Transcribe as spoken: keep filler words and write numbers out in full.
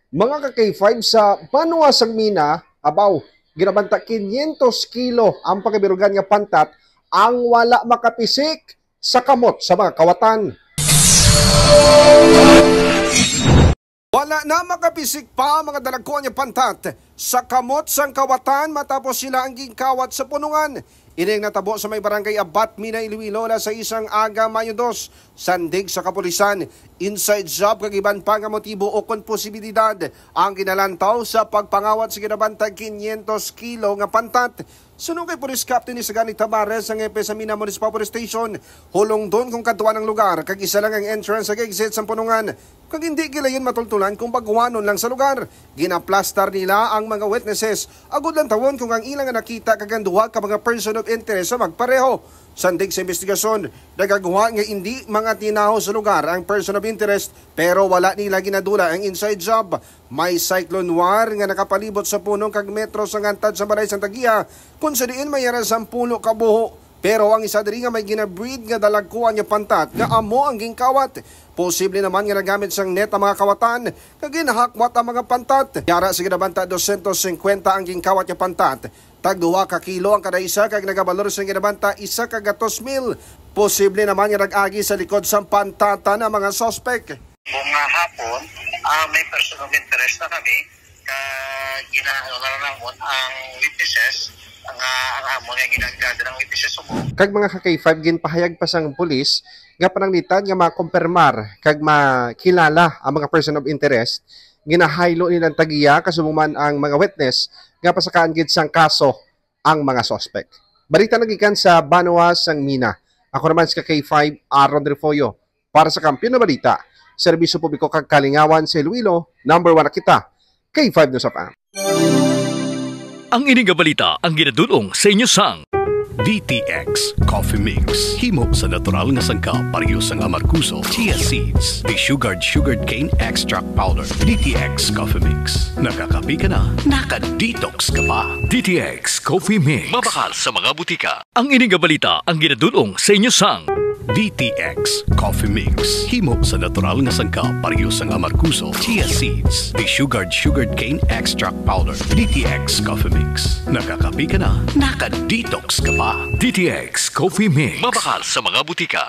Mga ka-K five, sa banwa sang Mina, abaw, ginabanta quinientos kilo ang pagabirugan nga pantat ang wala makapisik sa kamot sa mga kawatan. Wala na makapisik pa ang mga dalagkuan nga pantat sa kamot sang kawatan matapos sila ang ginkawat sa punongan. Ini ang natabo sa may barangay Abat, Mina, Iloilo, alas sais sang aga, Mayo dos. Sandig sa kapulisan, inside job kag iban pa nga motibo o kon posibilidad ang ginalantaw sa pagpangawat sa ginabantag quinientos kilo nga pantat. Suno kay Police Captain Isagani Tamares, ang hepe sa Mina Municipal Police Station, hulongdon kung kadtuan ang lugar kag isa lang ang entrance kag exit sa punongan. Kag hindi gilayon matultulan kung baguanon lang sa lugar. Ginaplastar nila ang mga witnesses agud lantawon kung ang ila nga nakita kag ang duha ka mga person of interest sa magpareho. Sandig sa investigasyon, nagagwa nga indi mga tinawo sa lugar ang person of interest, pero wala nila ginadula ang inside job. May cyclone war nga nakapalibot sa punong kag metro sa ngantad sa balay sang tag-iya, kung sa diin may ara sampulo ka buho. Pero ang isa diri nga may ginabreed nga dalagkuan nga pantat nga amo ang ginkawat. Posible naman nga nagamit sang net ang mga kawatan nga ginahakwat ang mga pantat. Yara sa ginabanta, dosyentos singkwenta ang ginkawat nga pantat. Tagduha ka kilo ang kada isa kag nagabalor sa ginabanta isa ka gatos mil. Posible naman nga nag-agi sa likod sang pantatan ang mga suspek. Kung nga hapon, ah, may person of interest na kami, ka gina-, ano na namon ang witnesses, nga ang amon nga ginagather ang witnesses subong. Kag mga ka-K five, ginpahayag pa sang pulis nga pananglitan nga makumpirmar kag makilala ang mga person of interest, ginahaylo nilang tag-iya kasubong man ang mga witness nga pasakaan gid sang kaso ang mga suspek. Balita nagikan sa banwa sang Mina. Ako naman si ka-K five, Aaron Refollo. Para sa Kampiyon na Balita, Serbisyo Publiko kag Kalingawan sa Iloilo, number one na kita. K five News F M. Ang ini nga balita ang ginadul-ong sa inyo sang D T X Coffee Mix. Himo sa natural nga sangkap, pareho sang amargoso, chia seeds, desugared sugarcane extract powder. D T X Coffee Mix. Nakakape ka na, naka-detox ka pa. D T X Coffee Mix. Mabakal sa mga butika. Ang ini nga balita ang ginadul-ong sa inyo sang D T X Coffee Mix. Himo sa natural nga sangkap, pareho sang amargoso, chia seeds, desugared sugarcane extract powder. D T X Coffee Mix. Nakakape ka na, naka-detox ka pa. D T X Coffee Mix. Mabakal sa mga butika.